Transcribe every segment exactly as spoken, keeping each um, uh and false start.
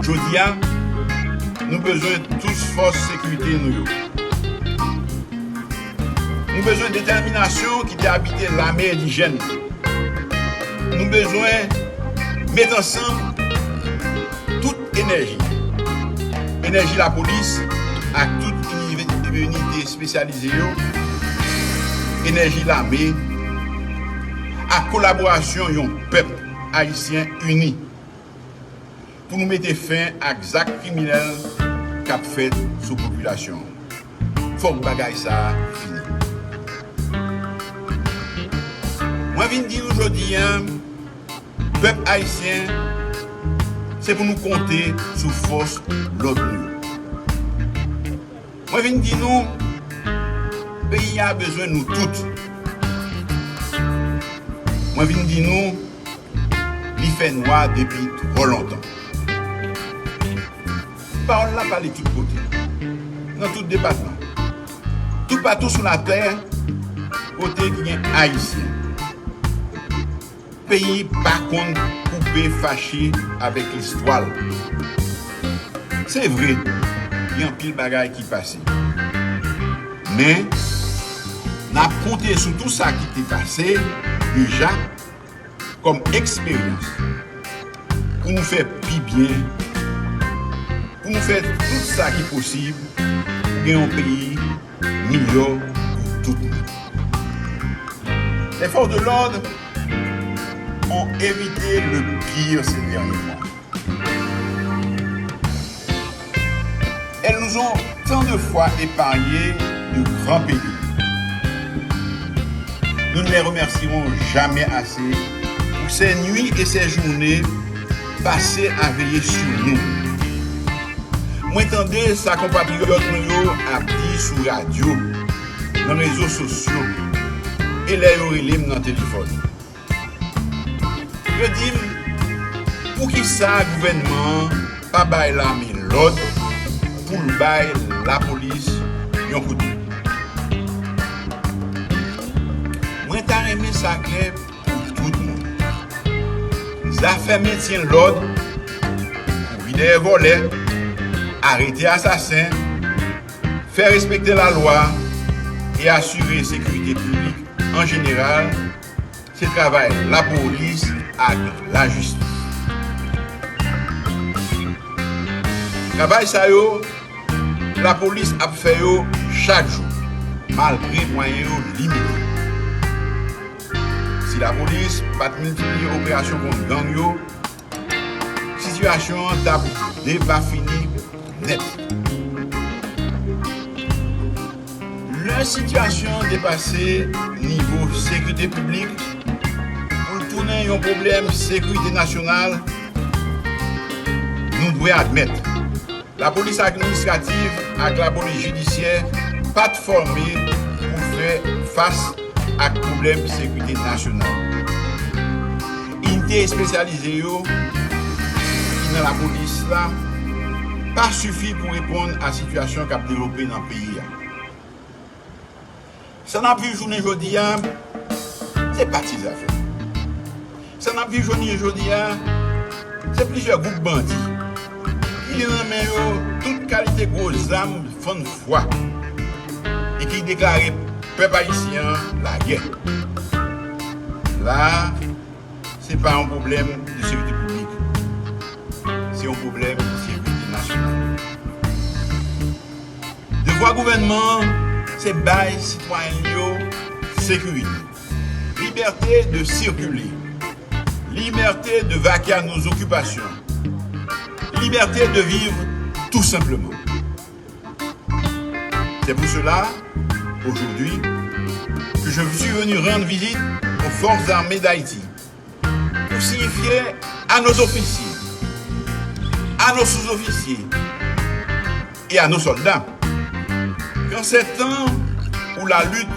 Jodi a, nou bezwen tout fòs sekirite nou yo. Nou bezwen detèminasyon ki te abite lame endijèn. Nou bezwen met ansanm tout enèji, enèji lapolis ak tout inive-, inite espesyalize yo, enèji lame, ak kolaborasyon yon pèp ayisyen ini pou nou mete fen ak zak kriminèl k ap fèt sou popilasyon an. Fòk bagay sa a fini. Mwen vin di nou jodi a, pèp ayisyen, se pou nou konte sou fòs lòd nou yo. Mwen vin di nou, peyi a bezwen nou tout. Mwen vin di nou, li fè nwa depi twò lontan. Pawòl la pale tout kote, nan tout depatman, toupatou sou latè, kote ki gen Ayisyen. Peyi pa konn koupe fache avèk listwa l. Se vre, gen anpil bagay ki pase. Men, n ap konte sou tout sa ki te pase deja kòm eksperyans pou nou fè pi byen, pou nou fè tout sa ki posib pou gen yon peyi miyò pou tout moun. Les forces de l'ordre ont évité le pire ces derniers mois. Elles nous ont tant de fois épargné de grands périls. Nous ne les remercierons jamais assez pour ces nuits et ces journées passées à veiller sur nous. Mwen tande sa konpatriyòt nou yo ap di sou radyo, nan rezo sosyo, e lè yo rele m nan telefòn. Yo di m, poukisa gouvènman an pa bay lame lòd pou l bay lapolis yon kout men? Mwen ta renmen sa klè pou tout moun. Zafè mentyen lòd, dèyè vòlè, arete asasen, fè respekte lalwa e asire sekirite piblik an jeneral, se travay lapolis ak lajistis. Travay sa yo, lapolis ap fè yo chak jou, malgre mwayen yo limite. Si lapolis pa t miltipliye operasyon kont gang yo, sitiyasyon an t ap depafini nèt. Lè sitiyasyon an depase nivo sekirite piblik, pou l tounen yon pwoblèm sekirite nasyonal, nou dwe admèt, lapolis administrativ ak lapolis jidisyè pa t fòme pou fè fas ak pwoblèm sekirite nasyonal. Inite espesyalize yo ki nan lapolis la pa sifi pou reponn a sitiyasyon k ap devlope nan peyi a. Sa n ap viv jounen jodi a, se pa ti zafè. Sa n ap viv jounen jodi a, se plizyè gwoup bandi ki gen nan men yo tout kalite gwo zam fann fwa e ki deklare pèp ayisyen an lagè. La a, se pa yon pwoblèm de sekirite piblik. Se yon pwoblèm de sekirite nasyonal. Devwa gouvènman an, se bay sitwayen l yo sekirite, liberté de circuler, liberté de vaquer à nos occupations, liberté de vivre tout simplement. C'est pour cela, aujourd'hui, que je suis venu rendre visite aux Forces armées d'Haïti, pour signifier à nos officiers, à nos sous-officiers et à nos soldats qu'en ces temps où la lutte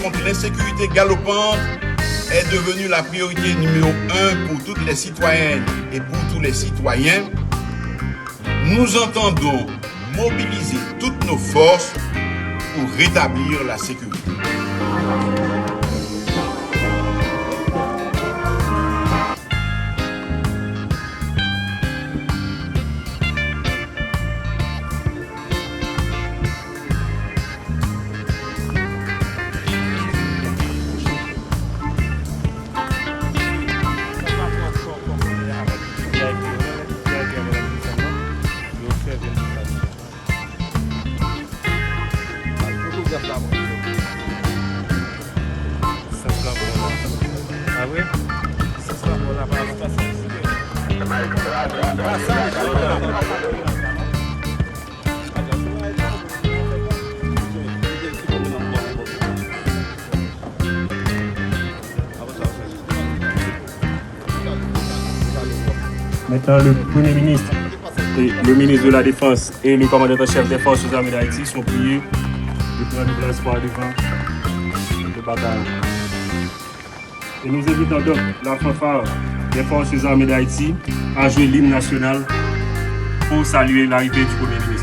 contre l'insécurité galopante est devenue la priorité numéro un pour toutes les citoyennes et pour tous les citoyens, nous entendons mobiliser toutes nos forces pour rétablir la sécurité. Maintenant, le Premier ministre et le ministre de la Défense et le commandant en chef des Forces armées d'Haïti sont priés de prendre place par devant le bataillon. Et nous invitons donc la fanfare des Forces armées d'Haïti à jouer l'hymne national pour saluer l'arrivée du Premier ministre.